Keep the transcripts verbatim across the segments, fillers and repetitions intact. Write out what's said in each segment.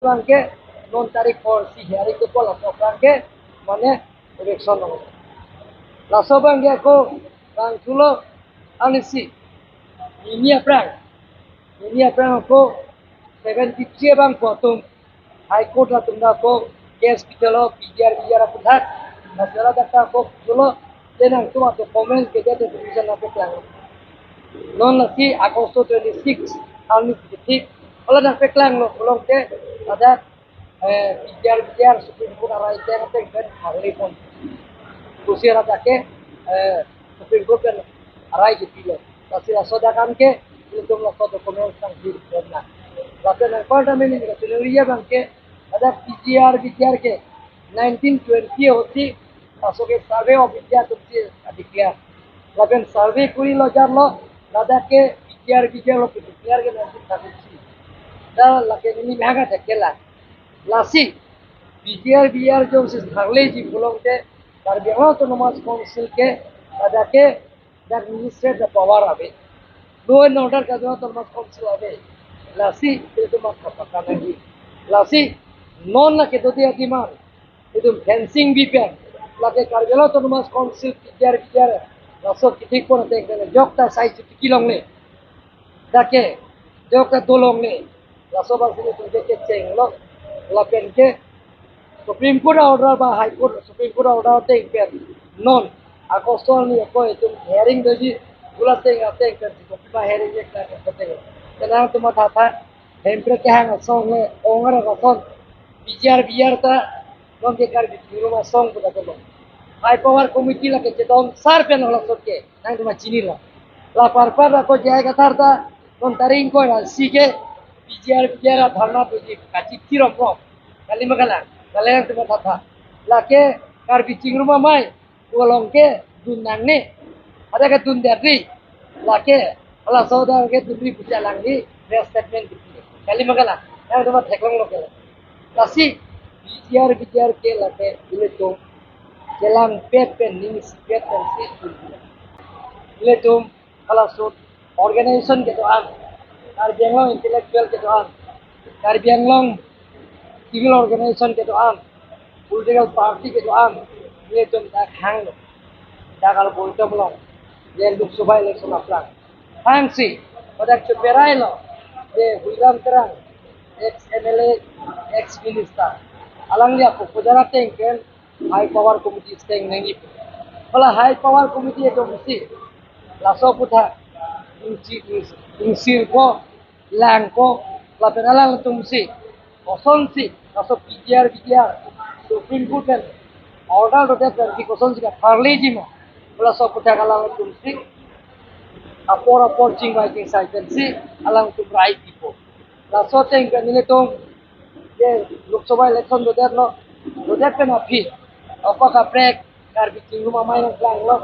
Abangke non tarik four si hearing kepo, laso abangke mane election lo. Laso abangke ako bang thulo, anisi ini aphrang, ini aphrang ako seventy three abang po atum High Court atum ako case pitelo, P G R, V G R aputhak. Laso ladak ta ako thulo, je nangtum atum comments ke dia television nangpeklang. Non lasi August twenty six, arni ketik, hala nangpeklanglo, pulote ladak, eh, P G R, V G R Supreme Court arai ateng ateng pen harle pon. Pusi ladak ke, eh, Supreme Court pen arai kepilo. Lasi laso adak an ke, ilitum laso documents nangkepon na. Lapen anparta mini ka chunuri abangke, ladak P G R, V G R ke nineteen twenty ahut si laso ke Survey of India atum si declare. Lapen survey kuri lo jar lo, ladak ke P G R, V G R lo ke declare ke nineteen thirty three. Ta lake neli mehang atheke la. Lasi P G R, V G R jongsi harleji pulote Karbi Anglong Autonomous Council ke ladak ke, dak minister the power ave. Law and order Karbi Anglong Autonomous Council ave. Lasi ilitum mat kapakar nangji. Lasi non lake dodi adiman, itum fencing bi pen, lake Karbi Anglong Autonomous Council P G R, V G R laso ketik pon ateng pen jokta sai chuti kilongle, dak ke jokta dolongle. Laso abang sini tum ke kechenglo. Lapen ke Supreme Court order ba High Court, Supreme Court order ateng pen non August arni ako itum hearing doji, hala ateng ateng pen si kopi ma hearing ke klar ateng. Kenang tum matha tha, Hemprek kehang asong le, ong ara rason, P G R, V G R ta non ke Karbi Anglong asong pu ta kelo. High Power Committee lake chedon sar pen laso ke nangtum chinilo. La parpar ako J I Kathar ta non tarik ingkoi ra isi ke P G R, V G R dharna doji kachi thirok rok. Kali ma kalang, kali nangtum matha tha. Lake Karbi Chingrum Amei pu along ke dun nangne, ada ke dundet ri. Lake halaso adak ke dunri pu chelangri, press statement di. Kali ma kalang, nangtum theklonglo ke. Lasi P G R, V G R ke lake ilitum chelangpet pen, ning isipet pen si dun. Ilitum halaso organization kedo-an, Karbi Anglong intellectual kedo-an, Karbi Anglong civil organization kedo-an, political party kedo-an, ilitum dak hanglo, dak al boitom along, je Lok Sabha election aphrang hangsi, pada cheperailo, je Tuliram Terang, ex M L A, ex minister, alangli apo pujara ateng pen High Power Committee steng nangji. Hala High Power Committee atum si laso aputhak ingsi, ing, ingsirpo, langpo, lapen alangtum si kosonsi laso P G R, V G R Supreme Court pen order dodet pen si kosonsi kapharleji ma, laso aputhak alangtum si apor apor chingvai chingsai pen si alangtum rai pipo. Laso ateng pen nelitum je Lok Sabha election dodetlo, dodet pen aphi, ako kaprek Karbi Chingrum Amei nangklanglo,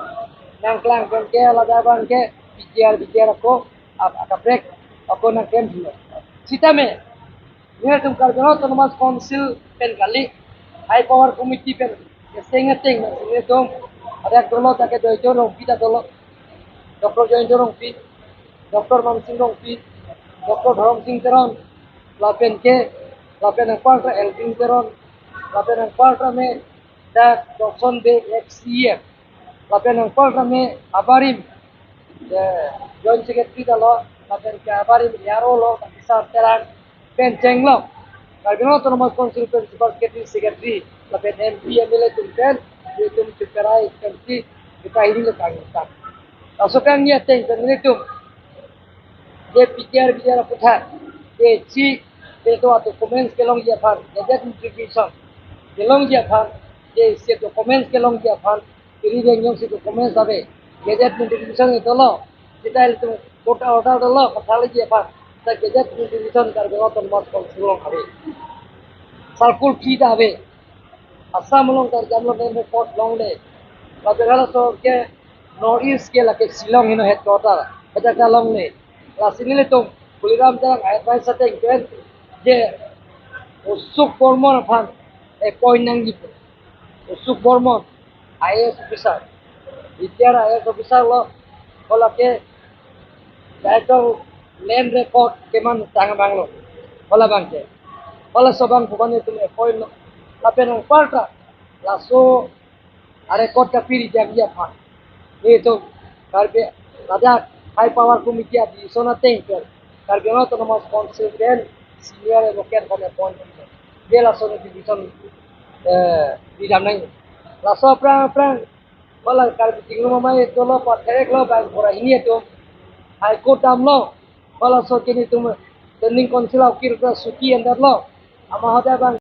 nangklang pen ke ladak abangke P G R, V G R ako, ap, akaprek ako nangklem thulo. Sitame nelitum Karbi Anglong Autonomous Council pen kali, High Power Committee pen kecheng ateng nelitum, ada dolo, dak ke Joychor Rongpi ta dolo, Doctor Joychor Rongpi, Doctor Mansing Rongpi, Doctor Dhorom Sing Teron, lapen ke, lapen anparta Elwin Teron, lapen anparta me dak Dorson Bey ex C E M, lapen anparta me abarim, eh, Joint Secretary ta lo, lapen ke abarim A R O lo, Doctor Terang, pen chenglok Karbi Anglong Autonomous Council Principal Secretary, Secretary, lapen M P, M L A atum pen, itum cheperai pen si, kita ini lo kang tak. Laso kangni ateng pen nelitum je P G R, V G R aputhak, je si, je to atum comments kelongji aphan, je notification kelongji aphan, je si documents kelongji aphan, iri reng jongsi documents ave, gazette notification dolo, seta ilitum court order dolo, kapharleji aphan, ta gazette notification Karbi Anglong Autonomous Council along ave. Circle three ta ave. Assam along ta jamlo, name report longle. Lapen halaso ke North East ke lake Shillong heno headquarter, headquarter ta longle. Lasi nelitum Tuliram Terang advice ateng pen je Ashok Barman aphan appoint nangji. Ashok Barman, I A S officer, retired I A S officer lo, hala ke Director Land Record keman tang abang lo, hala abangke. Halaso abang pu abang nelitum appoint lo. Lapen anparta laso a-record kapiri jangji aphan nelitum Karbi, ladak High Power Committee a-decision ateng pen Karbi Anglong Autonomous Council pen senior advocate aphan appoint. Dia laso nelitum decision, eh, pidam nang. Laso aphrang aphrang hala Karbi Anglong Amei dolo patherek lo bang pura hini atum High Court damlo. Halaso ke nelitum Training Council akir suki endetlo. Amat hadak abang